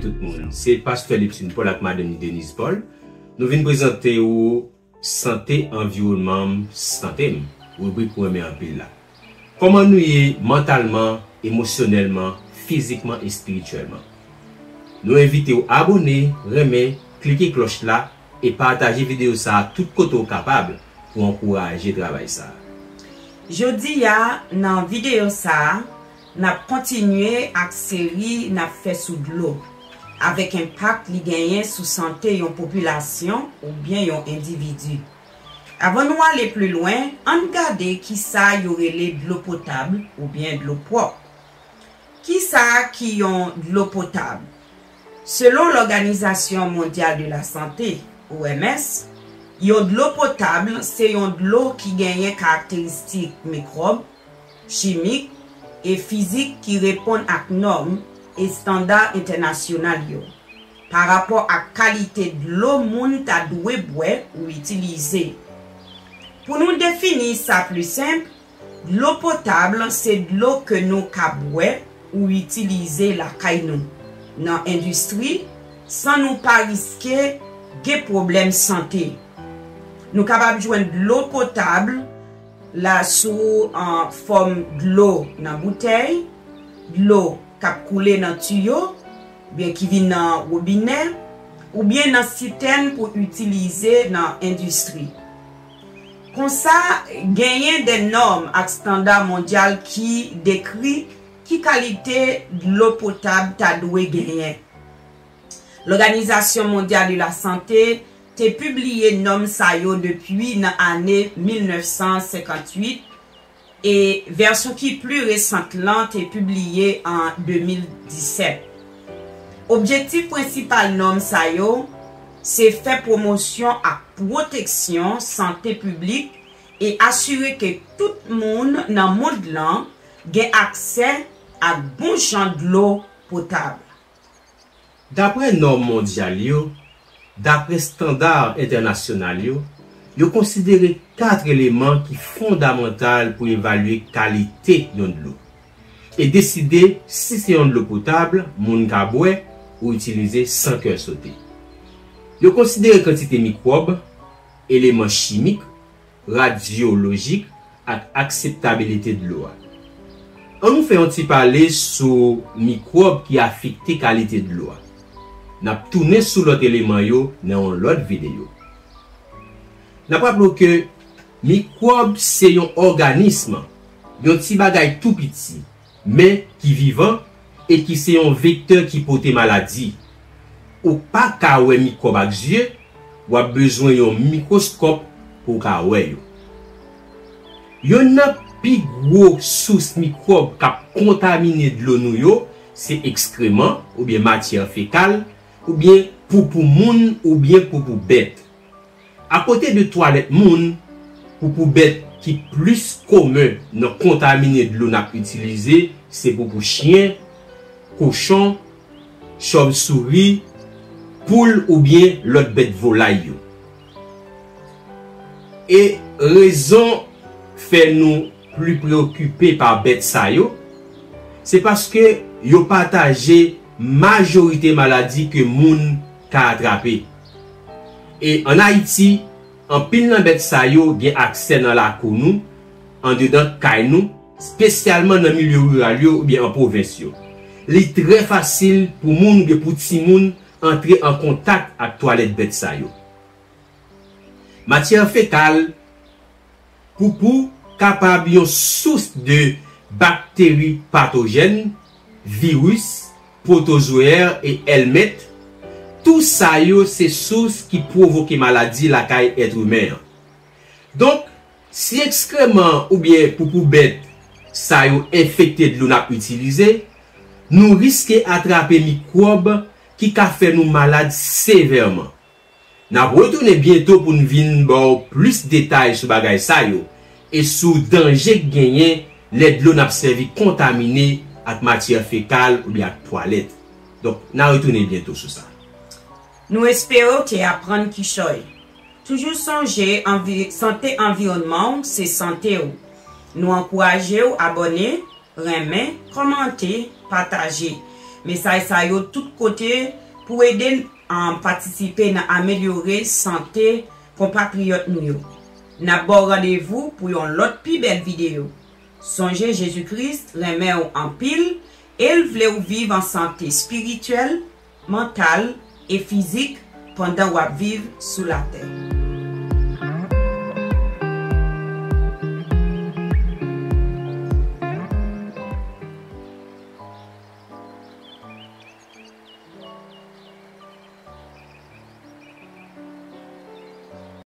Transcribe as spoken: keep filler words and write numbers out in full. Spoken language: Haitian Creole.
Tout moun, se Pastè Lipsine Paul ak madanm li Denise Paul. Nou vin prezante ou Sante Anviwònman m, Sante m, ribrik ou renmen anpil la. Kòman nou ye mantalman, emosyonèlman, fizikman, espirityèlman? Nou envite w abòne, renmen, klike klòch la e pataje videyo sa a tout kote w kapab pou ankouraje travay sa a. Jodi a, nan videyo sa a, n ap kontinye ak seri n ap fè sou dlo, avèk enpak li genyen sou sante yon popilasyon oubyen yon endividi. Avan nou ale pli lwen, ann gade kisa yo rele dlo potab oubyen dlo pwòp. Kisa ki yon dlo potab? Selon Lòganizasyon Mondyal de la Sante, O M S, yon dlo potab se yon dlo ki genyen karakteristik mikwòb, chimik e fizik ki reponn ak nòm estanda entènasyonal yo parapò ak kalite dlo moun ta dwe bwè ou itilize. Pou nou defini sa pli senp, dlo potab se dlo ke nou ka bwè ou itilize lakay nou, nan endistri, san nou pa riske gen pwoblèm sante. Nou kapab jwenn dlo potab la sou an fòm dlo nan boutèy, dlo k ap koule nan tiyo, oubyen ki vin nan wobinè, oubyen nan sitèn pou itilize nan endistri. Konsa, genyen de nòm ak estanda mondyal ki dekri ki kalite dlo potab ta dwe genyen. Lòganizasyon Mondyal de la Sante te pibliye nòm sa yo depi nan ane mil nèf san senkantuit, e vèsyon ki pli resant lan te pibliye an de mil disèt. Objektif prensipal nòm sa yo se fè pwomosyon ak pwoteksyon sante piblik e asire ke tout moun nan mond lan gen aksè ak bon jan dlo potab. Daprè nòm mondyal yo, daprè estanda entènasyonal yo, yo konsidere kat eleman ki fondamantal pou evalye kalite yon dlo e deside si se yon dlo potab moun ka bwè ou itilize san kè sote. Yo konsidere kantite mikwòb, eleman chimik, radyolojik ak akseptabilite dlo a. Ann nou fè yon ti pale sou mikwòb ki afekte kalite dlo a. N ap tounen sou lòt eleman yo nan yon lòt videyo. N ap raple w ke mikwòb se yon òganism, yon ti bagay tou piti, men ki vivan e ki se yon vektè ki pote maladi. Ou pa ka wè mikwòb ak zye, w ap bezwen yon mikwoskòp pou w ka wè yo. Youn nan pi gwo sous mikwòb k ap kontamine dlo nou yo se ekskreman oubyen matyè fekal oubyen poupou moun oubyen poupou bèt. Akote de twalèt moun, poupou bèt ki plis komen nan kontamine dlo n ap itilize se poupou chen, kochon, chòvsouri, poul oubyen lòt bèt volay yo. E rezon fè nou pli preokipe pa bèt sa yo, se paske yo pataje majorite maladi ke moun ka atrape. E ann Ayiti, anpil nan bèt sa yo gen aksè nan lakou nou, andedan kay nou, espesyalman nan milye riral yo oubyen an pwovens yo. Li trè fasil pou moun oubyen pou timoun antre an kontak ak twalèt bèt sa yo. Matyè fekal, poupou, kapab yon sous de bakteri patojèn, viris, pwotozoè e èlmèt. Tou sa yo se sous ki pwovoke maladi lakay èt imen an. Donk, si ekskreman oubyen poupou bèt sa yo enfekte dlo n ap itilize, nou riske atrape mikwòb ki ka fè nou malad sevèman. N ap retounen byento pou n vin ba w plis detay sou bagay sa yo e sou danje k genyen lè dlo n ap sèvi kontamine ak matyè fekal oubyen ak twalèt. Donk, n a retounen byento sou sa. Nou espere w te aprann kichòy. Toujou sonje, anvi- sante anviwònman w se sante w. Nou ankouraje w abòne, renmen, kòmante, pataje. Mesaj sa yo tout kote pou ede n patisipe nan amelyore sante konpatriyòt nou yo. N ap ba w randevou pou yon lòt pi bèl videyo. Sonje Jezi Kris renmen w anpil e l vle w viv an sante espirityèl, mantal e fizik pandan w ap viv sou latè.